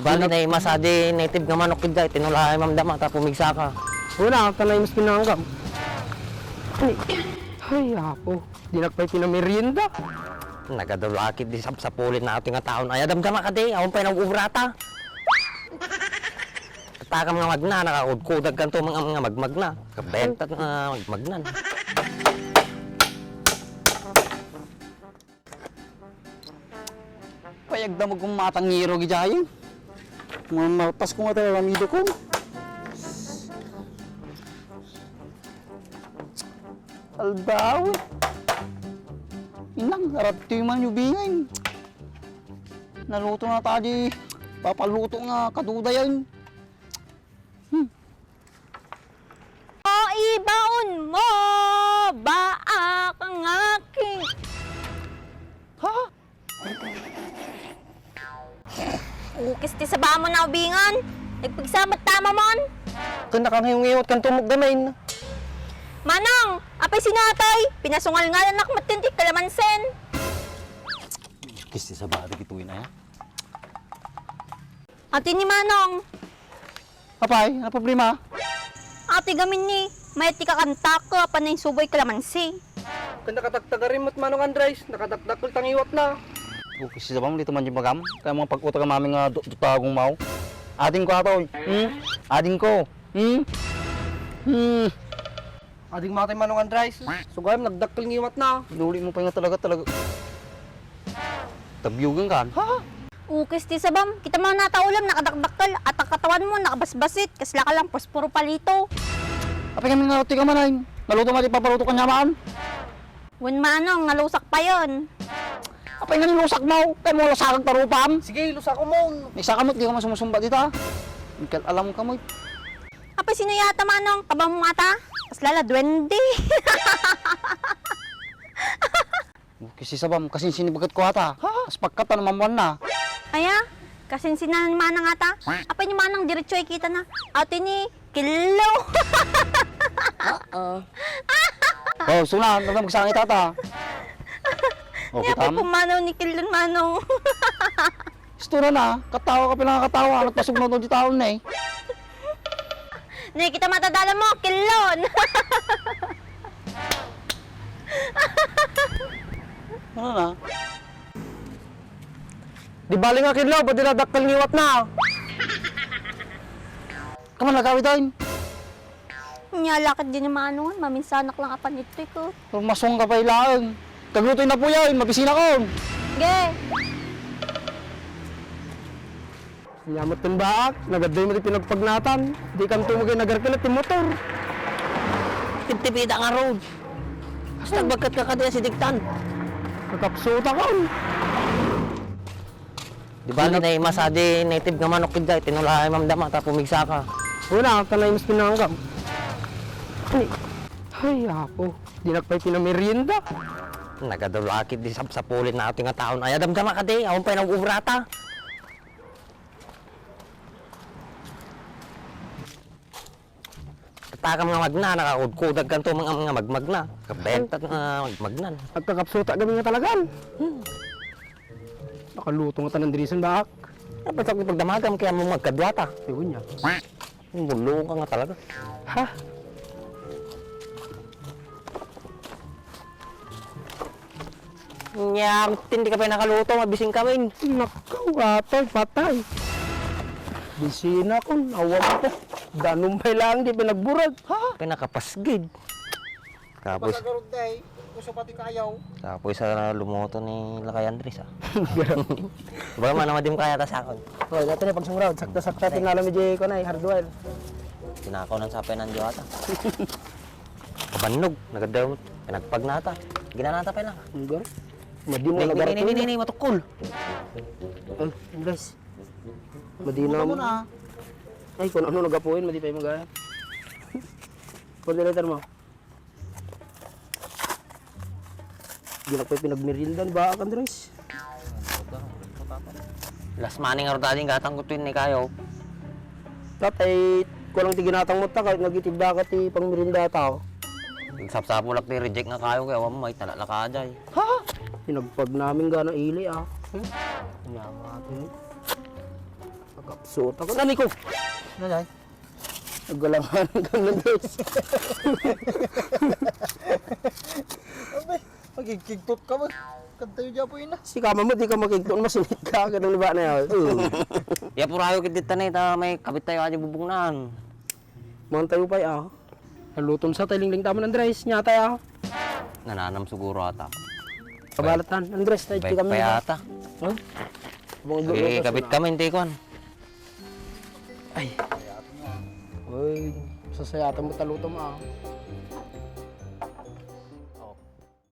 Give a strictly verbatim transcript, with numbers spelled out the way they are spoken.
Bali, naimasa di native nga manok idiay, tinulay mamdama, ta pumigsaka. Wala, ta naimas pinanggam. Ay, ay, apo, dinak pay pinamerienda. Nagadulakit di sapsapulin na ato nga taon. Ay, adamdama ka di, awan pay nag-ubrata. Tatakam nga magna, nakakudkudag kanto mga, mga magmagna. Kabenta nga magmagnan. Payagdamag kong matangiro gijayen. Mga malpas ko nga tayo, amido ko. Aldaw. Inang, arat to'y manubingan. Naluto na tayo. Papaluto nga kadudayan. Hmm. O, ibaon mo, baak nga king. Ha? Ukis ti saba mo na ubingan. Nagpigsamat tama mon. Ken nakangiwngiwat kan tumok gamin. Manong, apay sino atoy? Pinasungal nga anak met ti kalamansen. Ukis ti saba, adi kituin aya. Ati ni Manong. Apay, ano problema? Ati gamin ni, mayat ti kakantak, apan nainsuboy kalamansi. Ken nakatagtagarim met Manong Andres, nakadakdakkel tangiwat na. Ukis ti sabam, dito man yung magam. Kaya mga pag-utang kami nga du-, dutagong mao. Ading ko atoy. Hmm? Ading ko. Hmm? Hmm. Ading matay Manong Andres. Sugayam, nagdakkel ngiwat na. Inuli mo pa nga talaga, talaga. Tabyugan ka. Ha? Ukis ti sabam. Kita mo nata ulam, nakadakdakkel. At ang katawan mo, nakabasbasit. Kasla ka lang, posporo palito. Apay kami nga ti ka manay. Naluto mo, di papaluto ka niya maan. Wen Manong, nalusak pa yon. Apay nga nilusak mo? Kaya mo lusakag tarupam? Sige, lusako mo. Nagsaka mo, di ka man sumusumba dita. Ikaw, alam ka mo. Apay sino yata, Manong? Kabang mo ata? Kaslala, duwende. Kasi sabam, kasinsin ni bagat ko ata. Ha? As pagkatan, mamuan na. Aya? Kasinsinan ni Manang ata? Apay ni Manang diretso ay kita na. Ate ni Kilo. Oo. Oh, suna, nagna magsangit ata. Oh, Niya kita pay mo? Pumanaw ni Kilo, Manong. Istura na, katawa ka pala nga katawa, nagpasugno to di taon na eh. Ni, kita matadalan mo, Kilon. Ano na? Di bali nga kinlaw, ba't dinadakkel ngiwat na? Kaman nagawid ay? Nya, lakad din yung maano, maminsanak lang apan ito ko. Masong ka pa ilaeng. Kaglutoy na po yan, mabisina ko. Ge. Nyamot ten baak, nagadday mo ti pinagpagnatan. Di kanto mo ginagarkil ti motor. Tiptipita nga road. Hasta bagkat ka kadi asidiktan. Kakapsuta ka. Di ba, Sino? Nay, masadi native nga manok kidja, tinulay mamdama, ta pumigsaka. Wala, ta naimas pinanggam. Ay, ay, apo. Di nagpay pinamerienda. Nagadulakit di sapsapulin na ato nga taon. Ay, adamdama ka di, awan pay nag-ubrata. Tatakam nga magna, nakakudkudag kanto mga, mga magmagna. Kabenta nga magmagnan. Agkakapsuta gamin nga talagan. Hmm. Nakaluto nga tanan dirisan baak. Dapat ako ipagdamagam kaya mo magkadwata. Iwan niya. Mulo ka nga talaga. Ha? Nya, tindi ka pa nakaluto, mabising kami. Nakaw, atoy, patay. Bisina ko, awag ko. Danum pay lang, di pinagburag. Ha? Pinakapasgid. Tapos, Pasagarod na eh. Uso pati kayaw. Tapos sa lumuto ni Lakay Andres, ah. Baka man naman di mo kaya ta sakon. Oh, dati na pagsumraw, sakta-sakta tinala mi di ko na eh, hardware. Tinakaw ng sapay ng diwata. Kabannog, nagadaw, pinagpagnata. Ginanata pa lang. Enggak. Madi mo Ni, ni, nagarap ni, ni, ko. Ni, ni, matukol. Ah, Andres. Madi na Ano mo mo. Na? Ay, kung ano nagapuin, madi pa yung magaya. Coordinator mo. Di na pa yung pinagmeriendan ba, Andres? Last money nga ro tadi, gatang ko to yun ni Kayo. Tatay, kulang ti ginatang mo ta, kahit nagitibda ka ti pangmerienda tao. Nagsapsapulak ti reject nga Kayo, kaya awan mo, may talak na ka dyan. Ha? Pinagpag namin gana ili, ah. Hmm? Yawa, ate. Suot ako. Nani ko? Nanay? Naggalangan ka na, Andres. Abay, magkigkigtot ka ba? Kantayo di apo ina. Si kama mo, di ka makigtot, masinit ka. Kitang ni ba na yan? Oo. Di apurayo kit dita na ita, may kabit tayo aja bubungnan. Mangan tayo pa, ah. Nalutom sa tayo lingling taman, Andres. Nyata, ah. Nananam siguro ata. Kabalatan, Andres, tayo Bay, kami. Payata. Huh? Abang Eh, luto kabit sa kami, hindi kwan. Ay. Uy, sasayatan mo talutom, ah.